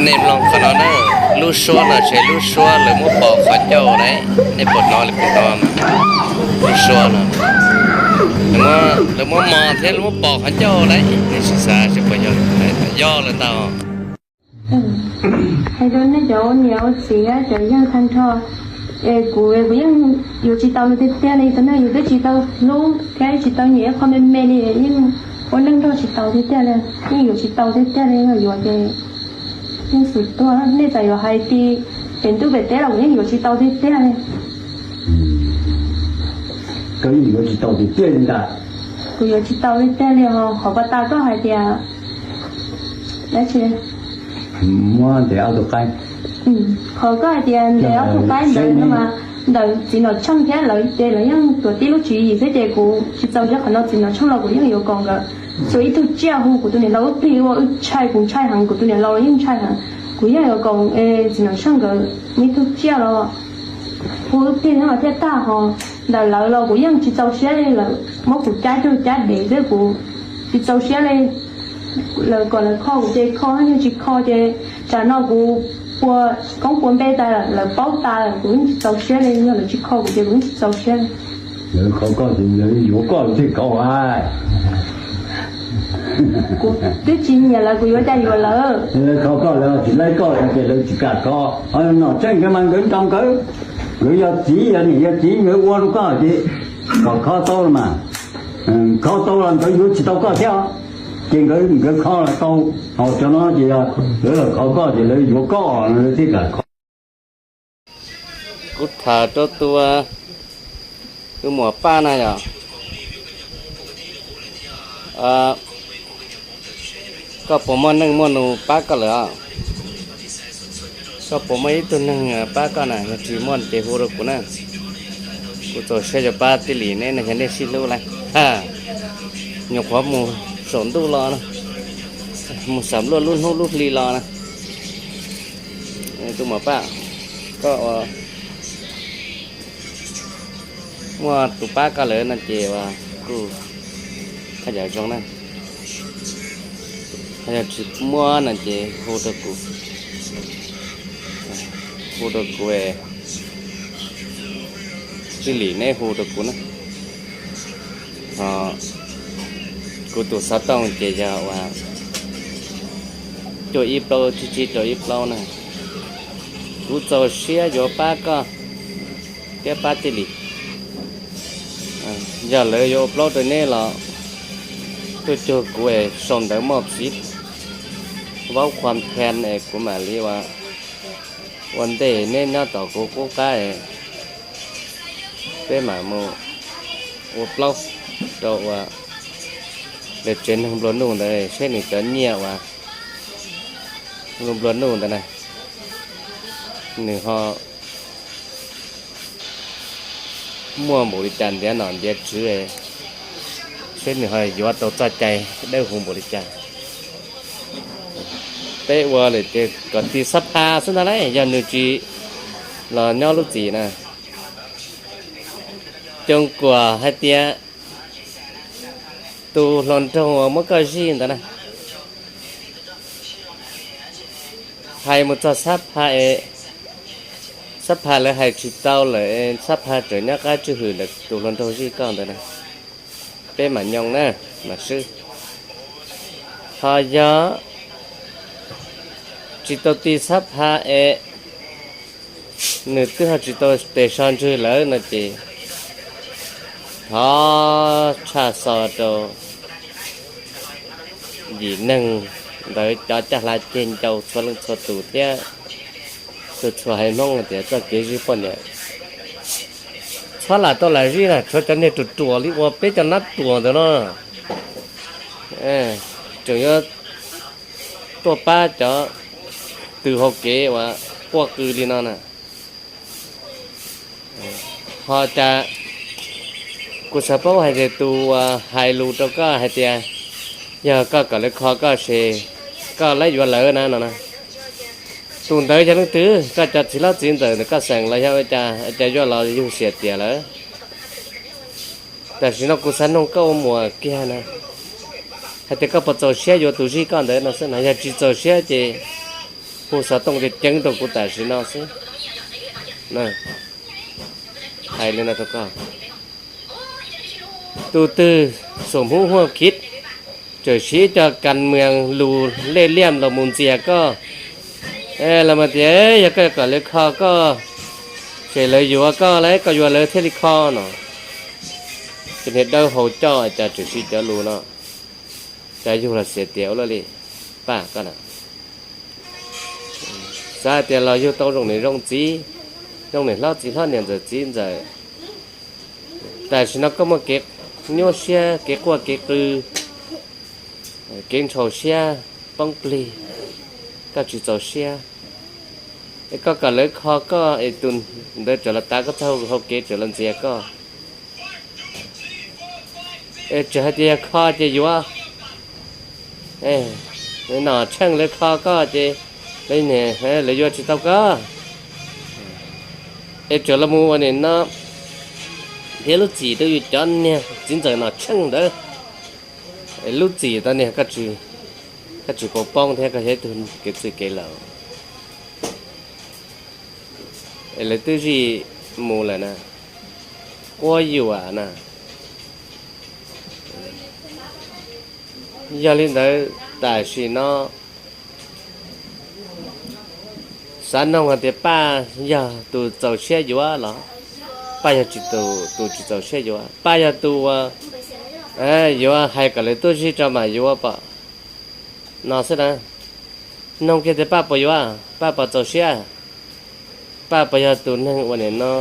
Nej mloog qhov no na, lub suab no tsis yog lub suab lawv muab pos qhov ncauj lauj, nej puas hnov li kuv hnov? Lub suab no lawv muab mos thiab lawv muab pos qhov ncauj lauj, nej sim xav seb puas yog, yog lawm ntag. Hais rau nej cov ua niam ua txiv thiab cov yawg tag nrho, es kuv, kuv yeej yuav tsis tau li tiag tiag li, tus neeg yus twb tsis tau hlub thiab tsis tau nyiam ib qho me me li, yeej ua neej nrog tsis tau tiag tiag li, yeej yuav tsis tau tiag tiag li, yuav ces yeej xum tuag. Nej txawm yuav hais tias pem ntuj pem teb los kuv yeej yuav tsis tau tiag tiag li. Koj yeej yuav tsis tau tiag tiag li ntag. Kuv yuav tsis tau tiag tiag li os. Qhov pas tas koj hais tias dab tsi? Muab ntes ob tug qaib. Qhov koj hais tias ntes ob tug qaib ntawd no mas ntawm txiv Nom Tsheej thiab lawv ces lawv yeej tuav tib lub tswv yim xwb ces kuv tsis txaus siab qhov no, txiv Nom Tsheej los kuv yeej yuav kom nkawd txhua ib tug tsiaj hu kuv tus niam laus lub npe ua wb ntshai, kuv ntshai heev, kuv tus niam laus los yeej ntshai heev. Kuv yeej yuav kom txiv Nom Tsheej nkawd muaj ib tug tsiaj los hu wb ntshai no thiaj tag, ho ntawm lawv los kuv yeej tsis txaus siab li, lawv muab kuv cab cag cab dev xwb kuv tsis txaus siab li. Lawv kom lawv kho kuv ces kho, yog tsis kho ces tsam no kuv pua koob pua npe tas lawm, lawv paub tas lawm kuv yeej tsis txaus siab li, yog lawv tsis kho kuv ces kuv yeej tsis txaus siab li. Lawv kho koj ces lawv yuav koj thiaj kho a. Kuv twb tsis nyiam lawv kuv yuav cas yuav lawv. Lawv kho koj lawv tsis laib koj ces lawv tsis kam kho. Ho Nom Tsheej nkawd mas nkawd nco nkawd, nkawd yog txiv yog niam yog txiv nkawd ua rau koj ces kom kho tau los mas, kho tau los nkawd yuav tsis tau koj thiab, ces nkawd, nkawd kho los tau. Ho cov no ces yog lawv los kho koj ces lawv yuav koj lawv thiaj kam kho. Kuv tham rau tus, tus muam Paj na yom, koj puas muaj neej muaj nus pab koj lawm? Koj puas muaj ib tug neeg pab koj na? Yog tsis muaj ces hu rau kuv na. Kuv txaus siab yuav pab tij Lis neb no, yog nej sib hlub lawm. Nyuam qhuav mus saum ntuj los no, mus xam luaj lub hnub lub hli los na. Tus muam Paj, koj ua muaj tus pab koj lawm no ces kuj thaj yam zoo na. Yog tsis muaj no ces hu rau kuv, hu rau kuv, tij Lis neb hu rau kuv na. Ho kuv tus xov tooj ces yog uas cuaj ib plaub tsib tsib rau ib plaub na. Kuv txaus siab yuav pab koj thiab pab tij Lis. Yog lawv yuav ua plaub rau neb los tuaj cuag kuv es sau ntawv moj xiv vaub qhuam thian es kuv mam li ua, ua ntej neb nyob tom kuv qub qab es peb mam mus ua plaub rau ua lawv tsev neeg nplua nuj ntawd seb nws cov nyiaj uas nplua nuj ntawd na, nws ho muaj npaum li cas ntiav nom ntiav tswv, seb nws ho yuav tau txoj cai dawb huv npaum li cas. Peb ua lawm ces kom tis xab pha xwb ntag lauj, yog nws tsis los nyob lub txim na. Coo Kuam hais tias tus hluas nraug uas muab koj zij ntawd na, hais mus txog xab pha es, xab pha lawv hais tsis tau lawm, xab pha tseem nyob qab tswj hwm ntawm tus hluas nraug zij koj ntawd na, peb mam nyoo na, mam swb. Ho yog tsis tau tis xab pha es nws twb ho tsis tau tes so ntswg lawm no ces thov tshaj xo rau yim neeg ntawd cov caj hla ceg ncau txhua leej txhua tus thiab txhua txhua haiv Hmoob hais tias txoj kev zij poj niam txhob lam tau lam zij na, tshuav cov niag ruam ruam li ua peb cov nab ruam ntawd no tseem yuav tuaj pab cov tws hauv kev uas quaj qw li no na. Ho cas kuv xav paub hais tias tus uas hais lus rau koj hais tias yog koj kom lawv kho koj ces koj laib yuav lawv na no na, tus ntawd yog leej twg? Koj cov txiv hlob txiv ntxawm ntawm koj xeem los yog ua cas, cas yuav los yug xiam tiam lawm? Tam sim no kuv xav noog koj ua muam kiag na, hais tias koj puas txaus siab yuav tus zij koj ntawd no xwb na, yog tsis txaus siab ces hu xov tooj ceev ceev rau kuv tam sim no xwb. Hais li no rau koj, tus twg xum hmub huaj khiv, tseem siv cov kas mws lus lej liam los mus ntxias koj, los mas tias yog koj kom lawv kho koj, ces lawv yuav koj lawm, koj yuav lawv thiaj li kho no. Ces niag dawb hau coj cas tseem siv cov lus no, cas yug los xiav tias ua luaj li, Paj koj na. Xav hais tias los yug tau zoo niam zoo txiv, zoo niam hlob txiv hlob niam ntxawm txiv ntxawm. Tam sim no koj muaj kev nyuaj siab, kev quaj kev qw, kev ntshau siab, poob plig, koj tsis txaus siab, es koj kom lawv kho koj es tus ntawd tseem los tav koj txoj hau kev tseem los ntxias koj. Es tseem hais tias yog kho ces yuav, nom tsheej lawv kho koj ces lawv yuav tsis tau koj. Es tseem los mus ua nim no thiab lub txim rau yus cov niag txiv ntxawm nom tsheej ntawd. Es lub txim tau niag koj tsis pom poob thiab koj yog ib tug kev txwj kev laus. Es lawv twb zij mus lawm na, quab yuam na. Yog li ntawd tam sim no xav noog hais tias Paj yog tus txaus siab yuav los Paj yog tus tsis txaus siab yuav? Paj yog tus uas yuav hais kom lawv tuaj zij tso mas yuav pom no xwb na. Noog kiag tias Paj puas yuav, Paj puas txaus siab, Paj puas yog tus neeg ua nim no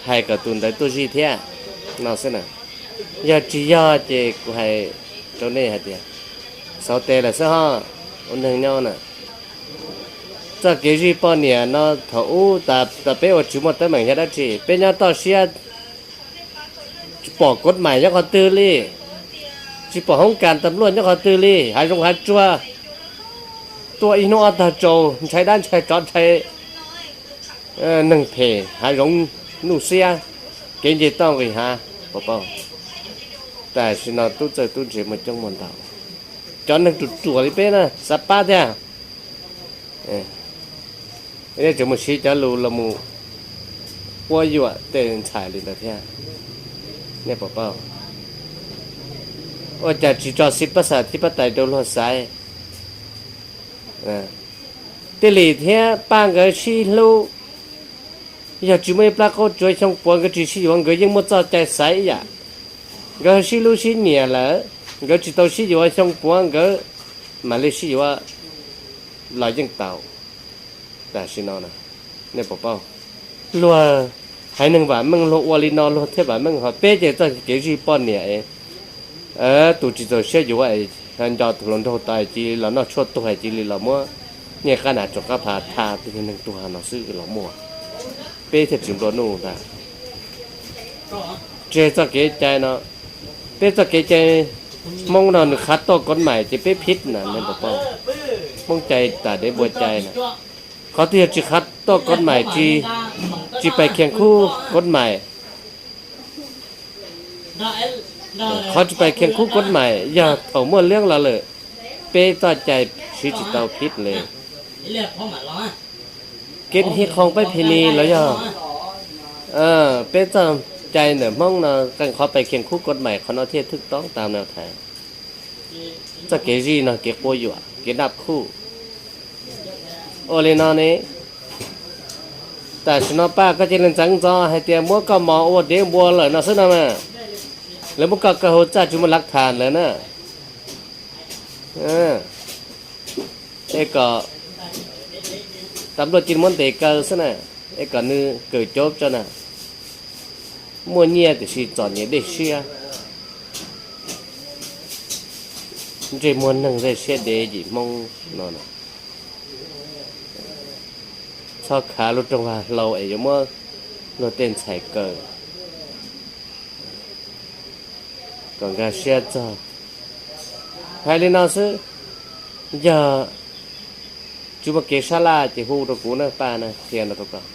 hais kom tus ntawd tuaj zij thiab no xwb na. Yog tsis yog ces kuv hais rau nej hais tias xauv tes lawm xwb ho, ua neeg nyob na. Txoj kev zij poj niam no thaum ub tas peb ua tsis muaj teeb meem yog dab tsi? Peb nyob toj siab tsis pom kod mais nyob qhov twg li, tsis pom hoob kas tas luaj nyob qhov twg li, hav zoov hav tsuag, tuaj ib hnub ob tog tsaus, ntshai dab ntshai tsov ntshai neeg phem, hav zoov nuj xiab, kev nce toj nqis hav, pom pom. Tam sim no tub txawj tub ntse muaj coob muaj ntau, cov neeg ruam ruam li peb na xav pab thiab. Nej tseem mus siv cov lus los mus quab yuam tej ntxhais li ntawd thiab, nej pom pom. Ua cas tsis tso xib pab xas thib pab tais rau luag xaiv? Tij Lis thiab Paj nkawd sib hlub, yog tsis muaj ib plab qaub tsuav xyoo puav nkawd tsis sib yuav, nkawd yeej muaj txoj cai xaiv ib yam. Nkawd sib hlub sib nyiam lawm, nkawd tsis tau sib yuav, xyoo puav nkawd mam li sib yuav los yeej tau. Tam sim no nej pom pom, luag haiv neeg vam meej luag ua li no luag thiaj vam meej, ho peb ces txoj kev zij poj niam tus tsis txaus siab yuav, nco tus hluas nraug tau cia li los noj tshuaj tuag, cia li los muab niaj qab nas tsuas qab phav tha tus neeg tuag no xwb los muaj, peb thiaj tsis nplua nuj ntag. Tseg txoj kev cai no, peb txoj kev cai Hmoob no nws qhav toj kod mais ces peb phib na, nej pom pom. Hmoob cai tas dev npua cai na. Qhov twg yog tsis qhav toj kod mais, tsis pais khias khub kod mais, qhov tsis pais khias khub kod mais yog thaum muaj liab los lawm, peb txoj cai siv tsis tau phib li. Kev hi qhoo peb phi ni los yog peb txoj cai ntawm Hmoob no qee qhov pais khias khub kod mais, qhov no thiaj thwj toob tam no thaiv. Txoj kev zij no kev quab yuam, kev naj khuj. Ua li no ne, tam sim no Paj koj cia li ntxeev ntxov hais tias muab koj mos ua dev npua lawm no xwb no mas, lawv muab koj kaw hauv txaj tsis muaj lav tham lawm na. Es kom tas npluaj cia li muab ntes kaw xwb na, es kom nws kawm cov tso na. Muaj nyiaj tiam sis txom nyem dej siab, ntsej muag neeg dej siab dev yim Hmoob no. Txhob khav lub rooj vag hlau es yuav muab luag tej ntxhais kaw, kom nkag siab txog. Hais li no xwb, yog tsis muaj kev sab laj ces hu rau kuv na Paj na, qhia no rau koj.